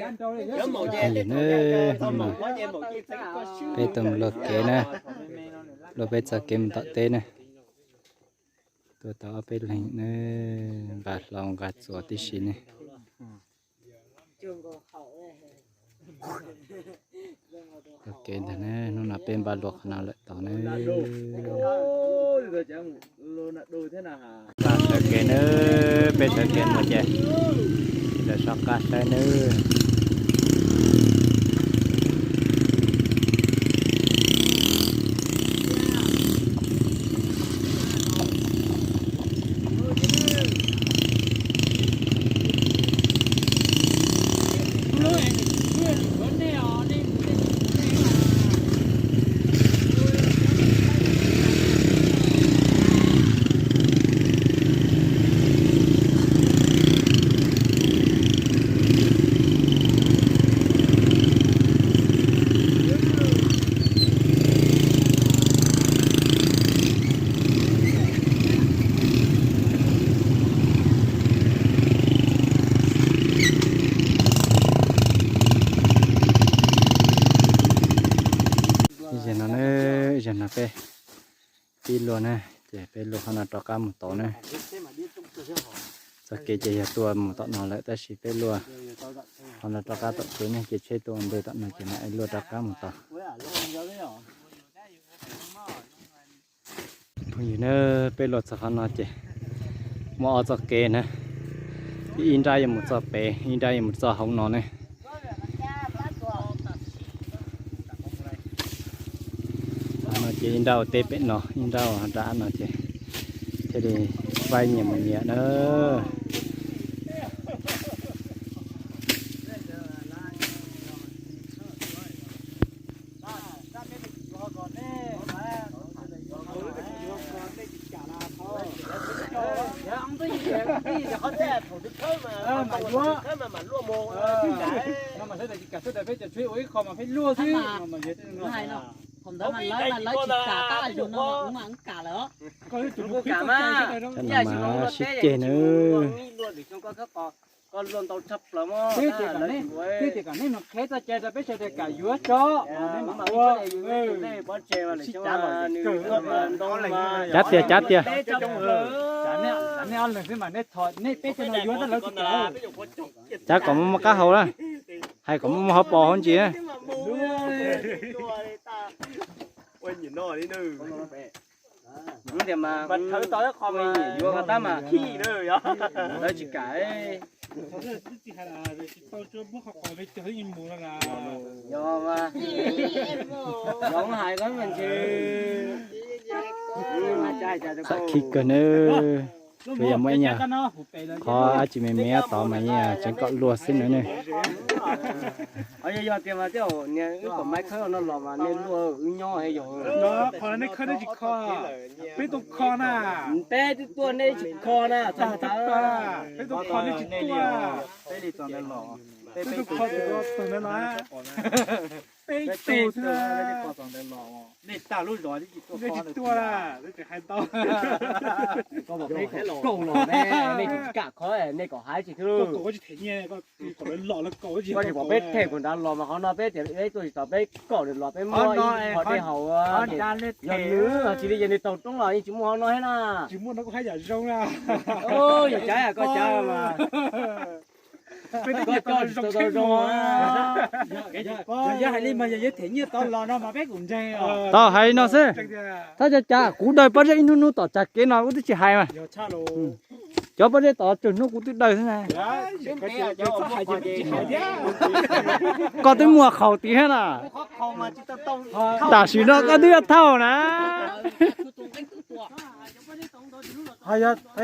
Peb tus luaj kev na, luaj peb txoj kev mus tom teb na. Tuaj tau ob peb leeg na, nqa hlau nqa txuas tib si ne. Luaj kev ntag na, hnub no peb npaj luaj qhov no lawm tau na. Sawv kev na, peb sawv kev mus ces lawv soj qab saib na. Ib zaug no na, ib zaug no peb pib luaj na, ces peb luaj qhov no rov qab mus tod na. Txoj kev ces yog tuaj mus tom no lawm tab sis peb luaj qhov no rov qab tom tsev ne, ces tsheb tuaj ua ntej tom no ces mam luaj rov qab mus tod. Phooj ywg na, peb luaj txog qhov no ces muaj ob txoj kev na, ib nrab yuav mus txoj pem, ib nrab yuav mus txoj hauv no ne. Qhov no ces ib nrab ua teb pem no, ib nrab ua nram no ces thiaj li faib nyias mus nyias na. Thaum ntawd mas lawv mas lawv tsis kam tab, yog no mas wb mas wb kam lawm. Cov no mas sib ceg na. Peb tias kom nej mus qheb txoj cai rau peb sawv daws kam yuav tso, nej mam ua. Cav tiag, cav tiag. Nej ob leeg xwb mas nej thov nej peb cov no yuav txoj lawv tsis kam. Cav kom muaj muaj qab hau na, hais kom muaj muaj hauv paus hauv ntsis na. Mas thawv tau ib qho mas yuav tab mas lawv tsis kam. Yog mas, yog hais koj mas ntshe. Txham khib kawg nawb. Tsuas yog muaj ib nyuag qhov dab tsi me me tod mas yeej tseem kom luaj xwb nawb ne. Yog tias mas tej zaum niag wb kom maiv khawb no los mas nej luaj wb nyob yog. Qhov nej khawb nej tsis kho, peb tuaj kho na. Peb twb tuaj nej tsis kho na, tag tag. Peb tuaj kho nej tsis tuaj. Peb li txog ntawd los, peb tuaj kho tsis tau txog ntawd los. Peb tus xwb na. Nej tag lub zos nej tsis tuaj, nej tsis tuaj, nej tsis hais tau. Koj mas peb kaum los ne, nej tsis kam kho, nej kom hais tsis thwj. Koj tsis pom peb them kuv nrad los mas qhov no peb tias peb tuaj tsis tau, peb kaum nws los peb muab ib qho dej haus. Yog nws tsis li ces nws taug roob los yeej tsis muaj qhov no thiab na. Yog cav koj cav mas. Koj coj tsis tau zoo. Yog hais li mas yog yuav them nyiaj tau los no mas peb kuj ntseeg. Tau hais no xwb. Tab cov cav kuv daws pob zeb ib hnub hnub tom tsav kev no wb twb tsis hais mas. Cov pob zeb tod tsawg hnub kuv twb daws xwb na. Koj twb muaj qhaus tid thiab na. Tam sim no koj twb yuav thauj na.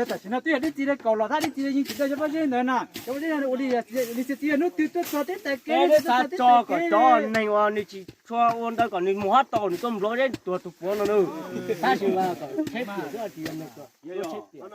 Tam sim no twb yog dib txiv li kaum los thab dib txiv li yeej tsis daws cov pob zeb ntawd na. Cov pob zeb ua li txiv hnub twg tuaj txog teb tas kev tso kom cov neeg uas nws tsis tshua ua ntawd kom nws mus hab tau nws tuaj nplua zeb tuag tus puav no nws. Tab sis mas kom tsheb tiam xwb, tsis yog nws kom tsheb tiam.